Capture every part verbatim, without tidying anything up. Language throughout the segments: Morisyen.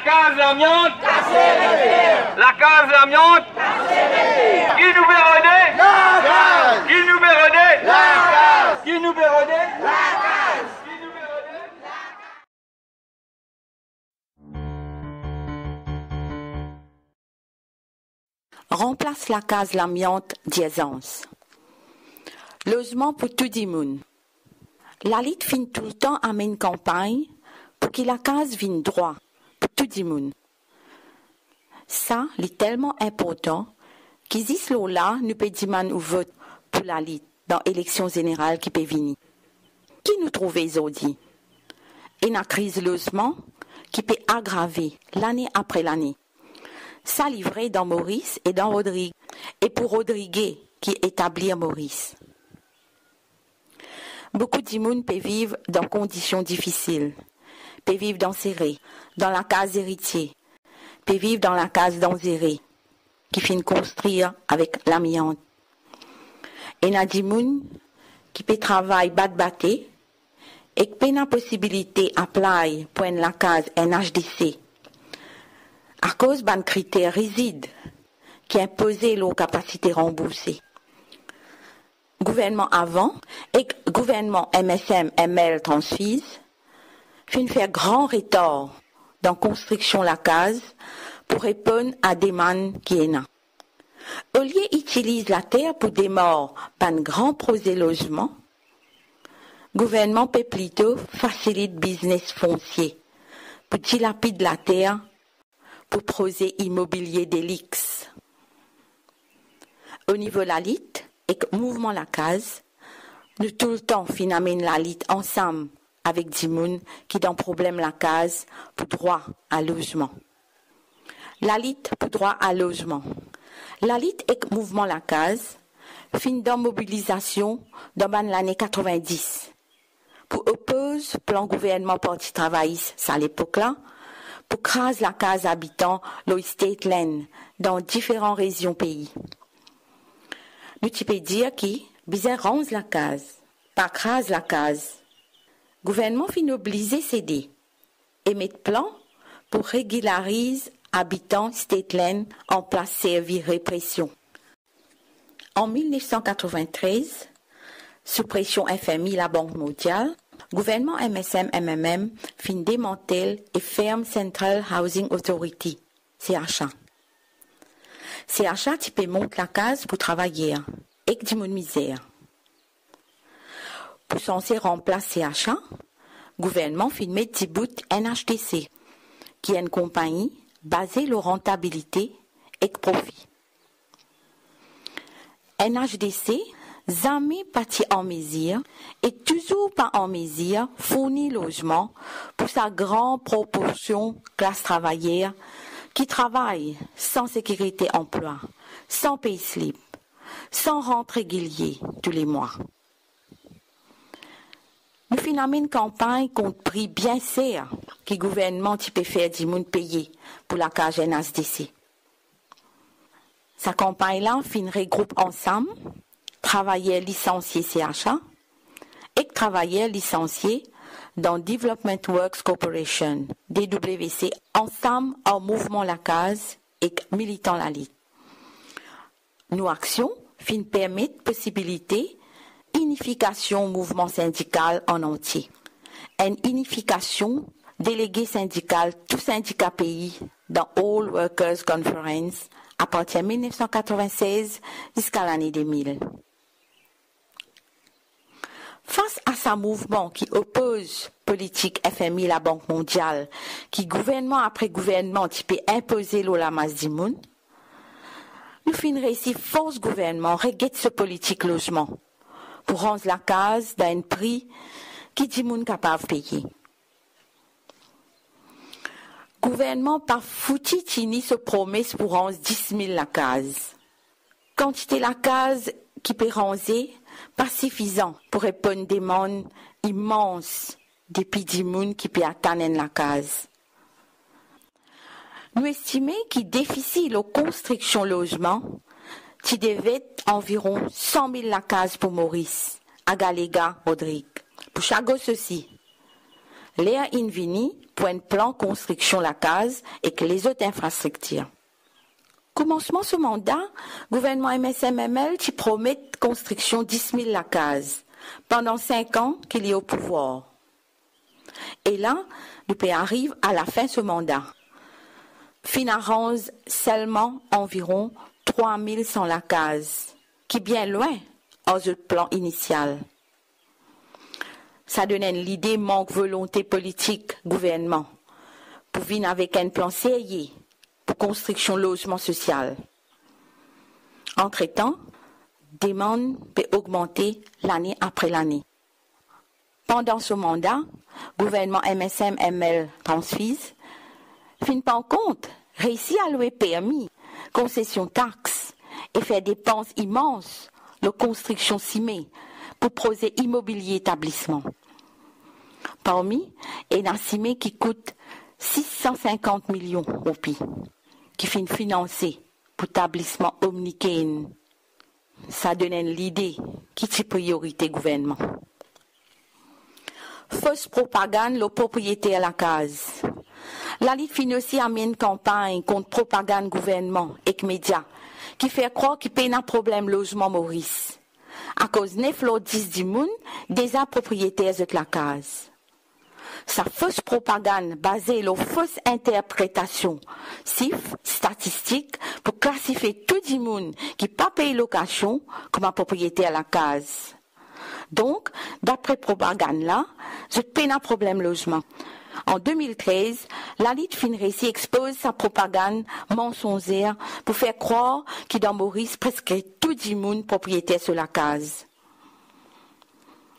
Lakaz Lamiant! Lakaz Lamiant! Ki nou pe rode? Lakaz! Ki nou pe rode? Lakaz! Ki nou pe rode? Lakaz! Ranplas lakaz lamiant dirzans. Lozman pou tou dimoun. Lalit finn toultan amenn kanpagn pou ki lakaz vinn drwa pou tou dimoun. Sa, li telman inportan ki zis lor la nou pe dimann ou vot pou lalit dan eleksion zeneral ki pe vini. Ki nou trouve zordi? Ena kriz lozman ki pe agrave lane apre lane. Sa li vre dan Moris e dan Rodrig, e pou Rodrige ki etablir Moris. Boukou dimoun pe viv dan kondision difisil, pe viv dan sere, dan lakaz zeritie, pe viv dan lakaz danzere, ki finn konstrir avek lamiant. Ena dimoun ki pe travay bat-bate ek pena posibilite apply pou enn lakaz N H D C, akoz bann kriter rizid ki inpoze lor kapasite ranbourse. Gouvernman avan ek gouvernman M S M M L Transfuse finn fer gran retar dan konstriksion lakaz pou reponn a demann ki ena. Olie itiliz later pou demar bann gran proze lozman, gouvernman pe plito fasilit biznes fonsie pou dilapid later pou proze imobilie delix. O nivo lalit ek mouvman lakaz, nou toultan finn amenn lalit ansam avek dimoun ki dan problem lakaz pou drwa a lozman. Lalit pou drwa a lozman. Lalit ek mouvman lakaz finn dan mobilizasion dan bann lane katrevin-dis pou opoz plan gouvernman Parti Travayis sa lepok la pou kraz lakaz abitan lor Stateland dan diferan rezion pei. Nou ti pe dir ki bizin ranz lakaz, pa kraz lakaz. Gouvernman finn oblize sede e met plan pou regilariz abitan Stateland anplas servi represion. An mil nef san katrevin-trez, sou presion F M I, Labank Mondial, gouvernman M S M M M M finn demantel e ferm Central Housing Authority, C H A. C H A ti pe mont lakaz pou travayer ek dimoun mizer. Pou sanse ranplas C H A, gouvernman finn met dibout N H D C, ki enn konpagni baze lor rantabilite ek profi. N H D C zame pa ti an mezir e touzour pa an mezir fourni lozman pou sa gran proporsion klas travayer ki travay san sekirite anplwa, san payslip, san rant regilie tou le mwa. Nou finn amenn kanpagn kont pri bien ser ki gouvernman ti pe fer dimoun peye pou lakaz N H D C. Sa kanpagn la finn regroup ansam travayer lisansie C H A ek travayer lisansie dan Development Works Corporation, D W C, ansam ar mouvman lakaz ek militan lalit. Nou aksion finn permet posibilite inifikasion mouvman sindikal an antie. Enn inifikasion delege sindikal tou sindika pei dan All Workers Conference apartir mil nef san katrevin-sez ziska lane de mil. Fas a sa mouvman ki opoz politik F M I, Labank Mondial, ki gouvernman apre gouvernman ti pe inpoze lor lamas dimoun, nou finn reysi fors gouvernman reget so politik lozman pou ranz lakaz dan enn pri ki dimoun kapav peye. Gouvernman pa fouti tini so promes pou ranz dis mil lakaz. Kantite lakaz ki pe ranze pa sifizan pou reponn demann imans depi dimoun ki pe atann enn lakaz. Nou estime ki defisi lor konstriksion lozman ti devet anviron san mil lakaz pou Moris, Agalega, Rodrig, pou Chagos osi. Ler inn vini pou enn plan konstriksion lakaz ek lezot infrastriktir. Koumansman so manda, gouvernman M S M M L ti promet konstriksion dis mil lakaz pandan sink an ki li o pouvwar. E la, nou pe ariv a lafin so manda. Finn aranz selman anviron trwa mil san lakaz, ki bien lwin ar zot plan inisial. Sa donn enn lide mank volonte politik gouvernman pou vinn avek enn plan serye pou konstriksion lozman sosial. Antretan, demann pe ogmante lane apre lane. Pandan so manda, gouvernman M S M M L Transfiz finn par kont reysi alwe permi, konsesion tax e fer depans imans lor konstriksion sime pou proze imobilie etablisman. Parmi, ena sime ki kout sis san sinkant milion roupi, ki finn finanse pou tablisman Omnicane. Sa donn enn lide ki ti priyorite gouvernman. Fos propagann lor propriyeter lakaz. Lalit finn osi amenn kanpagn kont propagann gouvernman ek media ki fer krwar ki pena problem lozman Moris, akoz nef lor dis dimoun deza propriyeter zot lakaz. Sa fos propagann baze lor fos interpretasion sif statistik pou klasifie tou dimoun ki pa pey lokasion kouma propriyeter lakaz. Donk, dapre propagann la, zot pena problem lozman. An de mil trez, Lalit finn reysi expoz sa propagann mansonzer pou fer krwar ki dan Moris preske tou dimoun propriyeter so lakaz.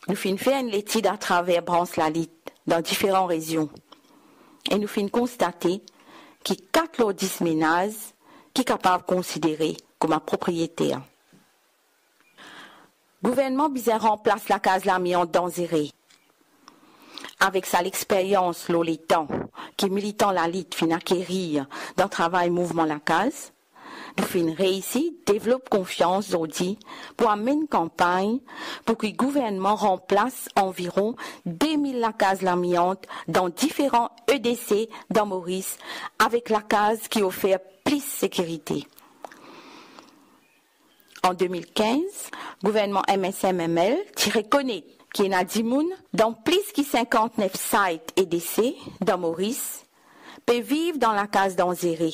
Nou finn fer enn letid atraver brans Lalit dan diferan rezion e nou finn konstate ki kat lor dis menaz ki kapav konsidere kouma propriyeter. Gouvernman bizin ranplas lakaz lamiant danzere. Avek sa lexperyans lor letan ki militan Lalit finn akerir dan travay mouvman lakaz, nou finn reysi devlop konfians zordi pou amenn kanpagn pou ki gouvernman ranplas anviron de mil lakaz lamiant dan diferan E D C dan Moris, avek lakaz ki ofer plis sekirite. An de mil kinz, gouvernman M S M M L ti rekonet ki ena dimoun dan plis ki sinkant-nef site E D C dan Moris pe viv dan lakaz danzere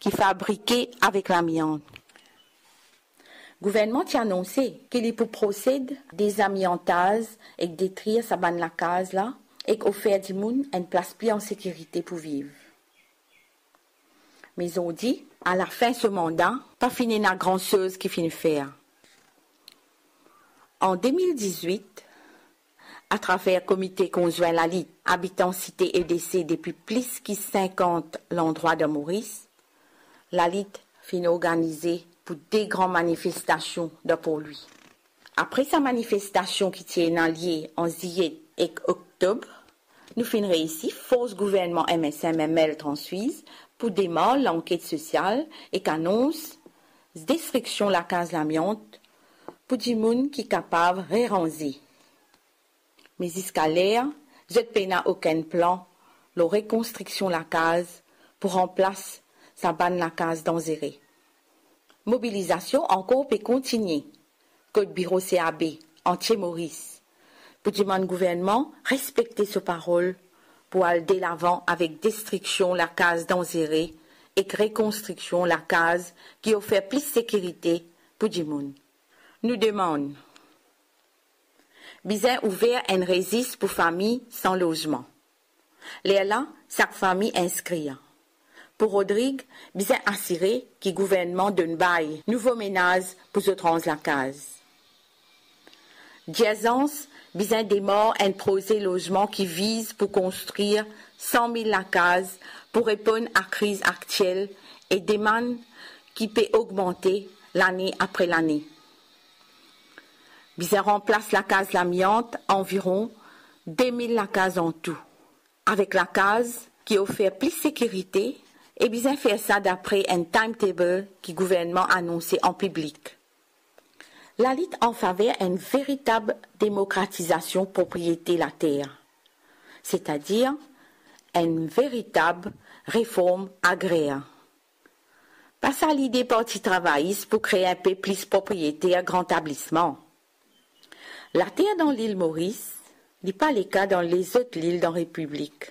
ki fabrike avek lamiant. Gouvernman ti anonse ki li pou prosed dezamiantaz ek detrir sa bann lakaz la ek ofer dimoun enn plas pli an sekirite pou viv. Me zordi, alafin so manda, pa finn ena gran soz ki finn fer. An de mil dizwit, atraver Komite Konzwin Lalit, abitan site E D C depi plis ki sinkant landrwa dan Moris, Lalit finn organize pou de gran manifestasion dan Port Louis. Apre sa manifestasion ki ti ena lie an Zilyet ek Oktob, nou finn reysi fors gouvernman M S M M L Transfiz pou demar lanket sosial ek anons destriksion lakaz lamiant pou dimoun ki kapav reranze. Me ziska ler, zot pena okenn plan lor rekonstriksion lakaz pou ranplas sa bann lakaz danzere. Mobilizasion ankor pe kontinie kot biro C A B antie Moris pou dimann gouvernman respekte so parol pou al delavan avek destriksion lakaz danzere ek rekonstriksion lakaz ki ofer plis sekirite pou dimoun. Nou demann, bizin ouver enn rezis pou fami san lozman. Lerla, sak fami inskrir. Pou Rodrig, bizin asire ki gouvernman donn bay nouvo menaz pou zot ranz lakaz. Dirzans, bizin demar enn proze lozman ki viz pou konstrir san mil lakaz pou reponn a kriz aktiel e demann ki pe ogmante lane apre lane. Bizin ranplas lakaz lamiant anviron de mil lakaz antou, avek lakaz ki ofer plis sekirite e bizin fer sa dapre enn timetable ki gouvernman anonse an piblik. Lalit an faver enn veritab demokratizasion propriete later. setadir enn veritab reform agrer. Pa sa lide Parti Travayis pou kre inpe plis propriyeter gran tablisman. Later dan lil Moris, li pa leka dan lezot lil dan Repiblik.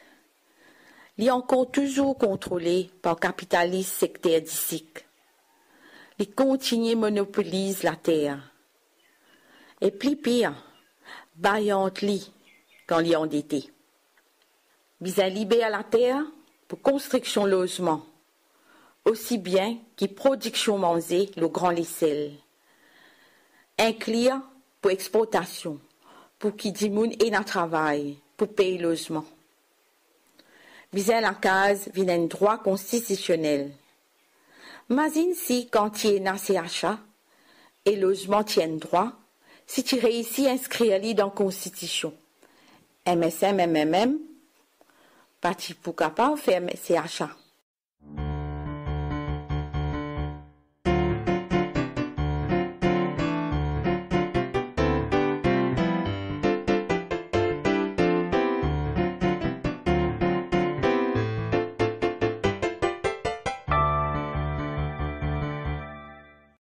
Li ankor touzour kontrole par kapitalis sekter disik. Li kontigne monopoliz later. E pli pir, bay ant li kan li andete. Bizin liber later pou konstriksion lozman, osi bien ki prodiksion manze lor gran lesel, inklir pou exportasion, pou ki dimoun ena travay pou pey lozman. Bizin lakaz vinn enn drwa konstitisionel. Mazinn si kan ti ena C H A e lozman ti enn drwa, si ti reisi inskrir li dan konstitision. M S M M M M pa ti pou kapav fer C H A.